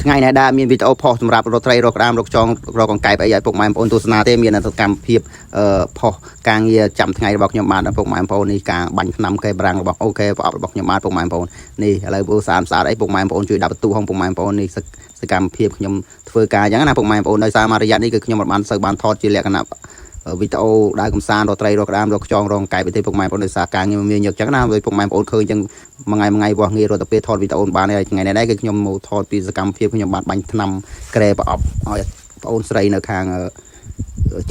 ថ្ងៃនេះដែរមានវីដេអូផុសសម្រាប់រកត្រីរកក្តាមរកចងរកកង្កែបអីឲ្យពុកម៉ែបងប្អូនទស្សនាទេមានសកម្មភាពអឺផុសការងារចាំថ្ងៃរបស់ខ្ញុំបាទពុកម៉ែបងប្អូននេះការបាញ់ថ្នាំកែបារាំងរបស់ OK ប្រអប់របស់ខ្ញុំបាទពុកម៉ែបងប្អូននេះឥឡូវស្អាតស្អាតអីពុកម៉ែបងប្អូនជួយដាក់បន្ទូហងពុកម៉ែបងប្អូននេះសកម្មភាពខ្ញុំធ្វើការអញ្ចឹងណាពុកម៉ែបងប្អូនដោយសារមករយៈនេះគឺខ្ញុំមិនបានសូវបានថតជាលក្ខណៈ វីដេអូដើរកំសាន្តរកត្រីរកក្តាមរកខ្យងរកកែបទេពុកម៉ែបងប្អូនដោយសារការងារមានញឹកចឹងណាដោយពុកម៉ែបងប្អូនឃើញចឹងមួយថ្ងៃមួយថ្ងៃវាស់ងាររត់ទៅពេលថតវីដេអូបានហើយថ្ងៃនេះដែរគឺខ្ញុំមកថតពីសកម្មភាពខ្ញុំបានបាញ់ថ្នាំក្រែប្រអប់ឲ្យបងអូនស្រីនៅខាង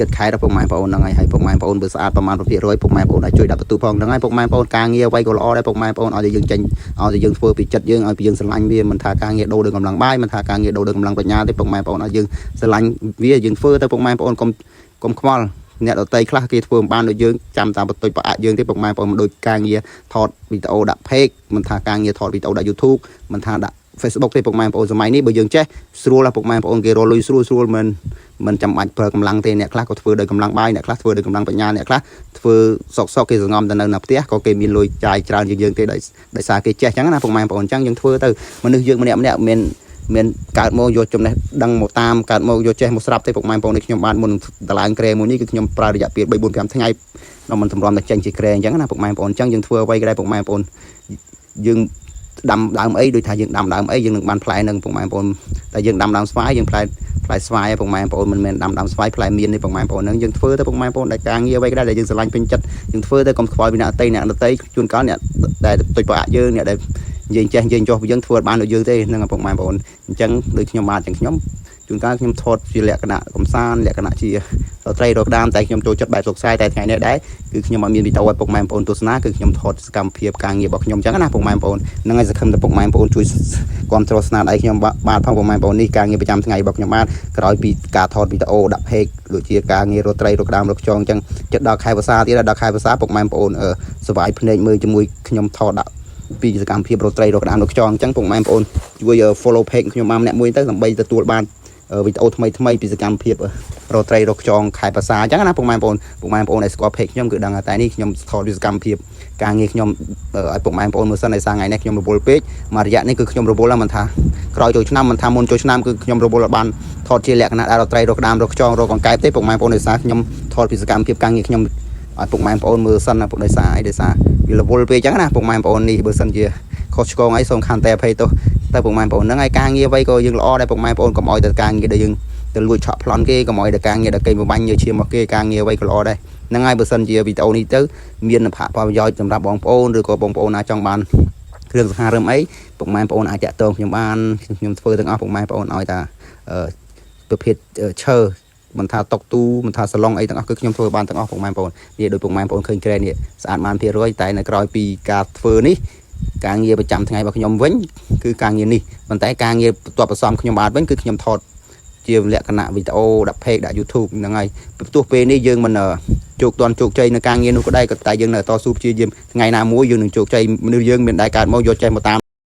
ចិត្តខែដល់ពុកម៉ែបងប្អូនហ្នឹងហើយហើយពុកម៉ែបងប្អូនបើស្អាតប្រហែល1%ពុកម៉ែបងប្អូនអាចជួយដាក់បន្ទូផងហ្នឹងហើយពុកម៉ែបងប្អូនការងារអ្វីក៏ល្អដែរពុកម៉ែបងប្អូនឲ្យតែយើងចេញឲ្យតែយើងធ្វើពីចិត្តយើងឲ្យពីយើងស្រឡាញ់វាមិនថាការងារដូរដោយកម្លាំងបាយមិនថាការងារដូរដោយកម្លាំងបញ្ញាទេពុកម៉ែបងប្អូនឲ្យយើងស្រឡាញ់វាយើងធ្វើទៅពុកម៉ែបងប្អូនកុំកុំខ្វល់ អ្នកដតីខ្លះគេធ្វើមិនបានដូចយើងចាំតាមបន្ទុយប្រអាក់យើងទេពុកម៉ែបងប្អូនមិនដូចការងារថតវីដេអូដាក់ page មិនថាការងារថតវីដេអូដាក់ YouTube មិនថាដាក់ Facebook ទេពុកម៉ែបងប្អូនសម័យនេះបើយើងចេះស្រួលណាស់ពុកម៉ែបងប្អូនគេរកលុយស្រួលស្រួលមិនមិនចាំបាច់ប្រើកម្លាំងទេអ្នកខ្លះក៏ធ្វើដោយកម្លាំងបាយអ្នកខ្លះធ្វើដោយកម្លាំងបញ្ញាអ្នកខ្លះធ្វើសុកសុកគេសងំទៅនៅនៅផ្ទះក៏គេមានលុយចាយច្រើនជាងយើងទេដោយដោយសារគេចេះអញ្ចឹងណាពុកម៉ែបងប្អូនអញ្ចឹងយើងធ្វើទៅមនុស្សយើងម្នាក់ម្នាក់មានមានកើតមកយកចំណេះដឹងមកតាមកើតមកយកចេះមកស្រាប់ទេពុកម៉ែបងប្អូននេះខ្ញុំបានមុនតឡើងក្រែមួយនេះគឺខ្ញុំប្រើរយៈពេល3 4 5ថ្ងៃដល់មិនសម្រំតែចេញជាក្រែអញ្ចឹងណាពុកម៉ែបងប្អូនអញ្ចឹងយើងធ្វើអ្វីក៏ដែរពុកម៉ែបងប្អូនយើងដាំដើមអីដូចថាយើងដាំដើមអីយើងនឹងបានផ្លែនឹងពុកម៉ែបងប្អូនតែយើងដាំដើមស្វាយយើងផ្លែផ្លែស្វាយពុកម៉ែបងប្អូនមិនមែនដាំដើមស្វាយផ្លែមានទេពុកម៉ែបងប្អូនហ្នឹងយើងធ្វើទៅពុកម៉ែបងប្អូនដែលការងារអ្វីក៏ដែរដែលយើងស្រឡាញ់ពេញចិត្តយើងធ្វើទៅកុំខ្វល់ពីអ្នកដទៃអ្នកដទៃជួនកាលអ្នកដែលទុច្ចប្រអាក់យើងអ្នកដែលនិយាយចេះនិយាយចុះយើងធ្វើបានដូចយើងទេហ្នឹងពុកម៉ែបងប្អូនអញ្ចឹងដូចខ្ញុំបាទចឹងខ្ញុំជួនកាលខ្ញុំថតជាលក្ខណៈកំសាន្តលក្ខណៈជាត្រីរកដាមតែខ្ញុំចូលចិត្តបែបសុខសាយតែថ្ងៃនេះដែរគឺខ្ញុំអត់មានវីដេអូឲ្យពុកម៉ែបងប្អូនទស្សនាគឺខ្ញុំថតសកម្មភាពការងាររបស់ខ្ញុំអញ្ចឹងណាពុកម៉ែបងប្អូនហ្នឹងហើយសង្ឃឹមថាពុកម៉ែបងប្អូនជួយគ្រប់គ្រងស្នាដៃខ្ញុំបាទផងពុកម៉ែបងប្អូននេះការងារប្រចាំថ្ងៃរបស់ខ្ញុំបាទក្រោយពីការថតវីដេអូដាក់ page ដូចជាការងាររកត្រីរកក្តាមរកខ្យងអញ្ចឹងចិត្តដល់ខែវស្សាទៀតដល់ខែវស្សាពុកម៉ែបងប្អូនសប្បាយភ្នែកមើលជាមួយខ្ញុំថតដាក់ពីសកម្មភាពរកត្រីរកក្តាមរកខ្យងអញ្ចឹងពុកម៉ែបងប្អូនជួយ follow page ខ្ញុំបានម្នាក់មួយទៅដើម្បីទទួលបានវីដេអូថ្មីថ្មីពីសកម្មភាពរកត្រីរកខ្យងខែភាសាអញ្ចឹងណាពុកម៉ែបងប្អូនពុកម៉ែបងប្អូនដែលស្គាល់ page ខ្ញុំគឺដឹងតែនេះខ្ញុំថតពីសកម្មភាពការងារខ្ញុំឲ្យពុកម៉ែបងប្អូនមើលសិនដោយសារថ្ងៃនេះខ្ញុំរវល់ពេកមួយរយៈនេះគឺខ្ញុំរវល់ហ្នឹងមិនថាក្រោយចូលឆ្នាំមិនថាមុនចូលឆ្នាំគឺខ្ញុំរវល់ឲ្យបានថតជាលក្ខណៈដែលរកត្រីរកក្តាមរកខ្យងរកកង្កែបទេពុកម៉ែបងប្អូនដោយសារខ្ញុំថតពីសកម្មភាពការងារខ្ញុំឲ្យពុកម៉ែបងប្អូនមើលសិនណាពុកដោយសារអីដោយសារវារវល់ពេកអញ្ចឹងណាពុកម៉ែបងប្អូននេះបើសិនជាខុសឆ្គងអីសូមខន្តីអភ័យទោសតែពុកម៉ែបងប្អូនហ្នឹងហើយការងារអ្វីក៏យើងល្អដែរពុកម៉ែបងប្អូនកុំឲ្យតែការងារដែលយើងទៅលួចឆក់ប្លន់គេកុំឲ្យតែការងារដែលគេបំបាញ់ញើឈាមមកគេការងារអ្វីក៏ល្អដែរហ្នឹងហើយបើសិនជាវីដេអូនេះទៅមានផលប្រយោជន៍សម្រាប់បងប្អូនឬក៏បងប្អូនណាចង់បានគ្រឿងសង្ហារឹមអីពុកម៉ែបងប្អូនអាចតាក់ទងខ្ញុំបានខ្ញុំធ្វើទាំងអស់ពុកម៉ែបងប្អូនឲ្យតាប្រភេទឈើមិនថាតុកទូមិនថាសាឡុងអីទាំងអស់គឺខ្ញុំធ្វើបានទាំងអស់ពុកម៉ែបងប្អូននេះដោយពុកម៉ែបងប្អូនឃើញក្រែនេះស្អាតបានភាគរយតែនៅក្រោយពីការធ្វើនេះការងារប្រចាំថ្ងៃរបស់ខ្ញុំវិញគឺការងារនេះប៉ុន្តែការងារបន្ទាប់បន្សំខ្ញុំបាទវិញគឺខ្ញុំថតជាលក្ខណៈវីដេអូដាក់ page ដាក់ YouTube ហ្នឹងហើយទោះពេលនេះយើងមិនជោគទាន់ជោគជ័យនៅការងារនោះក៏ដែរក៏តែយើងនៅតស៊ូព្យាយាមថ្ងៃណាមួយយើងនឹងជោគជ័យមនុស្សយើងមានដែរកើតមកយកចេះមកតាម